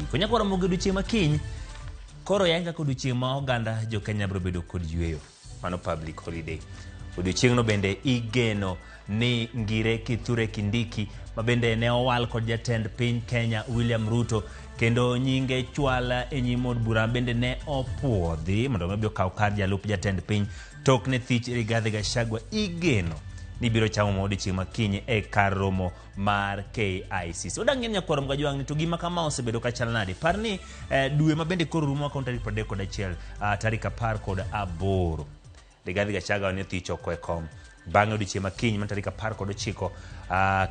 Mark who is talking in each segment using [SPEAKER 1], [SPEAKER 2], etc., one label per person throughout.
[SPEAKER 1] Giko. Nyaka waromo gi odiochieng' ma kiny. Koro yang kaka odiochieng' ma oganda jo Kenya biro bedo kod yueyo. Mano public holiday. Odiochieng'no bende igeno ni Ngire Kithure Kindiki ma bende ne owal kod jatend piny Kenya William Ruto kendo nyinge chwal e nyim od bura bende ne opuodhi mondo mi obi okaw kar jalup jatend piny tok ne thich Rigathi Gachagua igeno ni biro chamo ma odiochieng' ma kiny e kar romo mar KICC. Odak ng'eny nyakwaro Mgajwang' ni to gima kama osebedo ka chal nade? Par ni dwe ma bende koro rumo akaon tarik 31, tarik 18. Rigathi Gachagua ne othich oko e kom. Bang'e odiochieng' ma kiny ma tarik 19,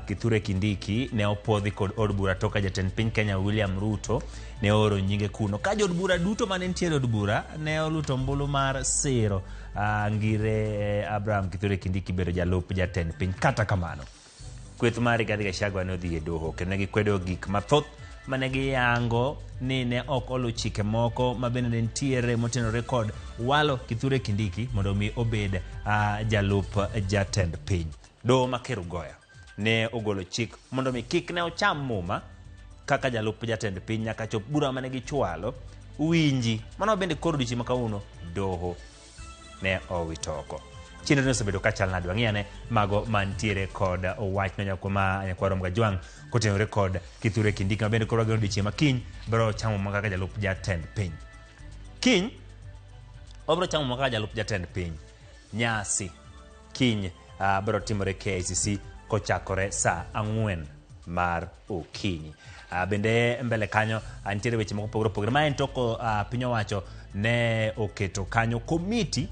[SPEAKER 1] Kithure Kindiki ne opuodhi kod od bura tok ka jatend piny Kenya William Ruto ne ooro nyinge kuno. Ka jood bura duto mane nitiere e od bura ne oluto ombulu mar siro Ngire Abraham Kithure Kindiki bedo jalup jatend piny. Kata kamano, kweth mar Rigathi Gachagua ne odhi e doho kendo ne gikwedo gik mathoth mane giyango ni ne ok oluw chike moko ma bende ne nitiere motenore kod walo Kithure Kindiki mondo mi obed jalup jatend piny. Doho ma Kerugoya ne ogolo chik mondo mi kik ne ocham muma kaka jalup jatend piny nyaka chop bura mane gichwalo winji. Mano bende koro odiochieng' ma kawuono doho ne owito oko. Chenro ni osebedo ka chal nade? Wang'i ane mago mantiere kod wach no nyakwaro Mgajwang' kotenore kod Kithure Kindiki ma bende koro wageno odiochieng' ma kiny biro chamo ma kaka jalup jatend piny. Kiny obiro chamo ma kaka jalup jatend piny. Nyasi kiny biro timore KICC kochakore saa 4 mar okinyi. Bende mbele kanyo nitiere weche moko opogore opogore. Ma en tok piny owacho ne oketo kanyo komiti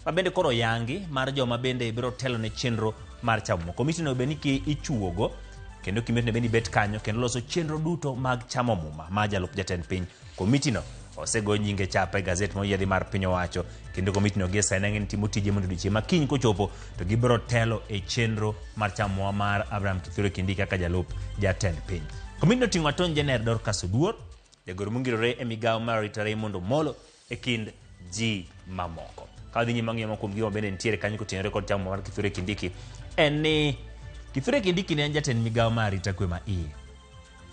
[SPEAKER 1] ma bende koro yangi mar joma bende biro telo ne chenro mar chamo. Komiti no bende ni ichuogo kendo komiti no bende ibet kanyo kendo loso chenro duto mag chamo muma ma jalup jatend piny. Komiti no osego nyinge chapa e gazet moyiedhi mar piny owacho kendo komiti no gie sani ang'e ni timo tije mondo odiochieng' ma kiny kochopo to gibiro telo e chenro mar chamo muma mar Abraham Kithure Kindiki kaka jalup jatend piny. Komiti no oting'o Atony Jener Dorcas Oduor, jagoro mongirore e migawo mar arita Raymond Omolo e kind ji mamoko. Ka wadhi nyime wang'iyo kuom gima bende nitiere kanyo kotenore kod chamo mar Kithure Kindiki en ni Kithure Kindiki ne en jatend migawo mar arita kwe ma iye.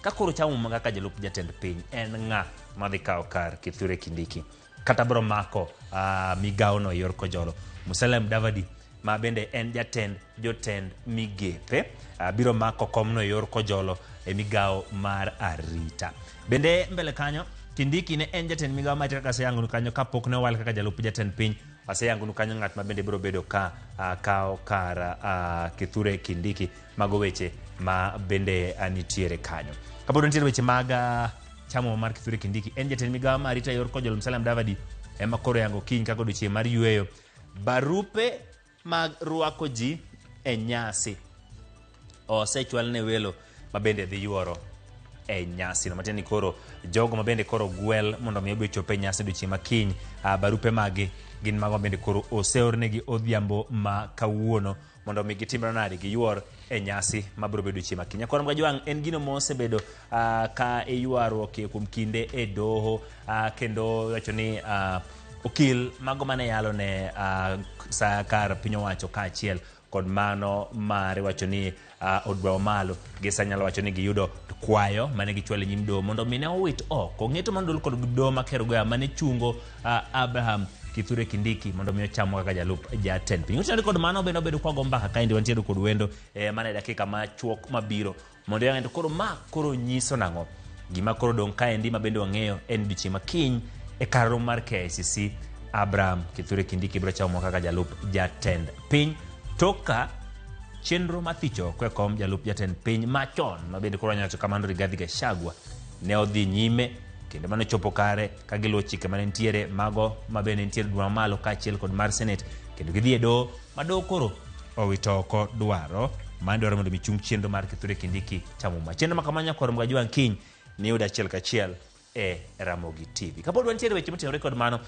[SPEAKER 1] Ka koro chamo muma kaka jalup jatend piny en ng'a madhi kawo kar Kithure Kindiki kata bro mako migawono e yor kojolo. Musalia Mudavadi ma bende en jatend jotend migepe biro mako komno e yor kojolo e migawo mar arita. Bende mbele kanyo Kindiki ne en jatend migawo mar arita kaka aseyangonu kanyo kapok ne owal kaka jalup jatend piny. Aseyangonu kanyo ng'at ma bende biro bedo ka kawo kar Kithure Kindiki. Mago weche ma bende nitiere kanyo. Kapod nitiere weche mag chamo mar Kithure Kindiki, en jatend migawo mar arita yor kojolo Musalia Mudavadi ema koro yango kiny kaka odiochieng' mar yueyo. Barupe mag rwako ji e nyasi osechwal ne welo ma bende dhi yuoro e nyasi no. Matiende ni koro jogo ma bende koro gwel mondo mi obi ochop e nyasi odiochieng' ma kiny, barupe magi gin mago ma bende koro oseornegi odhiambo ma kawuono mondo mi gitimre nade giyuor e nyasi mabiro bedo chieng' ma kiny. Nyakwar Mgajwang' en gino mosebedo ka iywaruok kuom kinde e doho kendo iwacho ni okil mago mane yalo ne sa kar piny owacho kaachiel kod mano mar iwacho ni od bura mamalo gi sa nyalo wacho ni giyudo kwayo mane gichwalo e nyim doho mondo mi ne owit oko ng'eto mane odol kod doho ma Kerugoya mane chungo Abraham Kithure Kindiki mondo mi ocham kaka jalup jatend piny. Otenore kod mano bende obedo kwa go mbaka kaendi wantiere kod wendo mana e dakika machuok mabiro mondo yang'e to koro ma koro nyiso nang'o. Gima koro dong' kaendi ma bende wang'eyo en odiochieng' ma kiny e kar romo mar KICC Abraham Kithure Kindiki biro chamo kaka jalup jatend piny tok ka chenro mar thicho oko e kom jalup jatend piny machon ma bende koro wanyalo wacho kamano Rigathi Gachagua ne odhi nyime kendo mano chopo kare ka giluwo chike mane nitiere mago ma bende nitiere duol mamalo kaachiel kod mar Senate kendo gidhi e doho ma doho koro owito oko dwaro mane dwaro mondo mi chung chenro mar Kithure Kindiki chamo muma. Chenro ma kamano nyakwar Mgajwang' kiny niyud achiel kachiel e Ramogi TV. Kapod wantiere weche motenore kod mano.